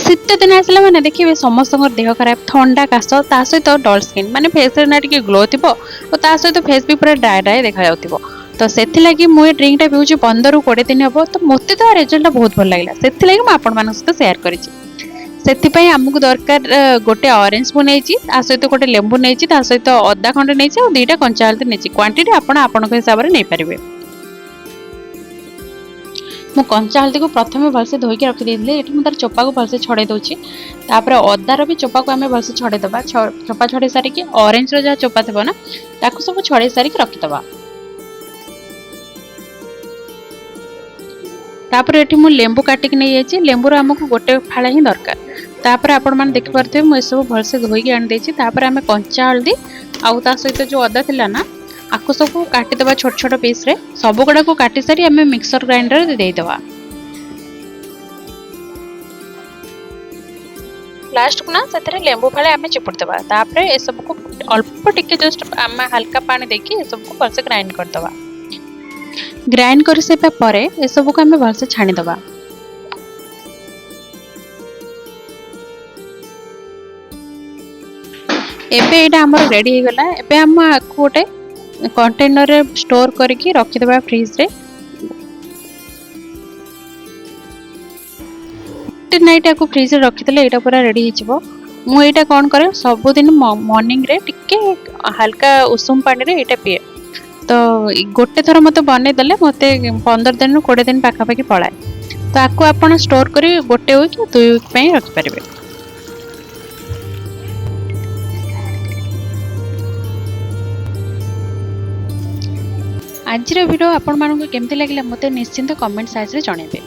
ଶୀତ ଦିନ ଆସିଲା ମାନେ ଦେଖିବେ ସମସ୍ତଙ୍କର ଦେହ ଖରାପ, ଥଣ୍ଡା, କାଶ, ତା ସହିତ ଡଲ୍ ସ୍କିନ୍, ମାନେ ଫେସ୍ରେ ନା ଟିକେ ଗ୍ଲୋ ଥିବ ଓ ତା ସହିତ ଫେସ୍ ବି ପୁରା ଡ୍ରାଏ ଡ୍ରାଏ ଦେଖାଯାଉଥିବ। ତ ସେଥିଲାଗି ମୁଁ ଏ ଡ୍ରିଙ୍କଟା ପିଉଛି 15ରୁ 20 ଦିନ ହେବ। ତ ମୋତେ ତ ରେଜଲ୍ଟଟା ବହୁତ ଭଲ ଲାଗିଲା, ସେଥିଲାଗି ମୁଁ ଆପଣମାନଙ୍କ ସହିତ ସେୟାର କରିଛି। ସେଥିପାଇଁ ଆମକୁ ଦରକାର ଗୋଟେ ଅରେଞ୍ଜ ମୁଁ ନେଇଛି, ତା ସହିତ ଗୋଟେ ଲେମ୍ବୁ ନେଇଛି, ତା ସହିତ ଅଦା ଖଣ୍ଡେ ନେଇଛି ଆଉ 2ଟା କଞ୍ଚା ହଳଦୀ ନେଇଛି। କ୍ୱାଣ୍ଟିଟି ଆପଣ ଆପଣଙ୍କ ହିସାବରେ ନେଇପାରିବେ। ମୁଁ କଞ୍ଚା ହଳଦୀକୁ ପ୍ରଥମେ ଭଲସେ ଧୋଇକି ରଖିଦେଇଥିଲି। ଏଠି ମୁଁ ତାର ଚୋପାକୁ ଭଲସେ ଛଡ଼େଇ ଦେଉଛି। ତାପରେ ଅଦାର ବି ଚୋପାକୁ ଆମେ ଭଲସେ ଛଡ଼େଇ ଦେବା। ଚୋପା ଛଡ଼େଇ ସାରିକି ଅରେଞ୍ଜର ଯାହା ଚୋପା ଥିବ ନା, ତାକୁ ସବୁ ଛଡ଼େଇ ସାରିକି ରଖିଦେବା। ତାପରେ ଏଠି ମୁଁ ଲେମ୍ବୁ କାଟିକି ନେଇଯାଇଛି। ଲେମ୍ବୁର ଆମକୁ ଗୋଟେ ଫାଳ ହିଁ ଦରକାର। ତାପରେ ଆପଣମାନେ ଦେଖିପାରୁଥିବେ ମୁଁ ଏସବୁ ଭଲସେ ଧୋଇକି ଆଣିଦେଇଛି। ତାପରେ ଆମେ କଞ୍ଚା ହଳଦୀ ଆଉ ତା ସହିତ ଯେଉଁ ଅଦା ଥିଲା ନା, ଆକୁ ସବୁ କାଟିଦେବା ଛୋଟ ଛୋଟ ପିସ୍ରେ। ସବୁ ଗୁଡ଼ାକୁ କାଟି ସାରି ଆମେ ମିକ୍ସର ଗ୍ରାଇଣ୍ଡରରେ ଦେଇଦେବା। ଲାଷ୍ଟକୁ ନା ସେଥିରେ ଲେମ୍ବୁ ଫାଳେ ଆମେ ଚିପୁଡ଼ି ଦେବା। ତାପରେ ଏସବୁକୁ ଅଳ୍ପ ଟିକେ ଜଷ୍ଟ ଆମେ ହାଲକା ପାଣି ଦେଇକି ଏସବୁକୁ ଭଲସେ ଗ୍ରାଇଣ୍ଡ କରିଦେବା। ଗ୍ରାଇଣ୍ଡ କରିସାରିବା ପରେ ଏସବୁକୁ ଆମେ ଭଲସେ ଛାଣିଦେବା। ଏବେ ଏଇଟା ଆମର ରେଡ଼ି ହେଇଗଲା। ଏବେ ଆମେ ଆକୁ ଗୋଟେ କଣ୍ଟେନରରେ ଷ୍ଟୋର କରିକି ରଖିଦେବା ଫ୍ରିଜରେ। ଗୋଟେ ନାଇଟ୍ ଆକୁ ଫ୍ରିଜରେ ରଖିଦେଲେ ଏଇଟା ପୁରା ରେଡ଼ି ହେଇଯିବ। ମୁଁ ଏଇଟା କ'ଣ କରେ, ସବୁଦିନ ମର୍ଣ୍ଣିଂରେ ଟିକେ ହାଲକା ଉଷୁମ ପାଣିରେ ଏଇଟା ପିଏ। ତ ଗୋଟେ ଥର ମୋତେ ବନେଇଦେଲେ ମୋତେ 15 ଦିନରୁ 20 ଦିନ ପାଖାପାଖି ପଳାଏ। ତ ଆକୁ ଆପଣ ଷ୍ଟୋର କରି ଗୋଟେ ୱିକ୍ 2 ୱିକ୍ ପାଇଁ ରଖିପାରିବେ। ଆଜିର ଭିଡ଼ିଓ ଆପଣମାନଙ୍କୁ କେମିତି ଲାଗିଲା ମୋତେ ନିଶ୍ଚିନ୍ତ କମେଣ୍ଟ ସାହାଯ୍ୟରେ ଜଣାଇବେ।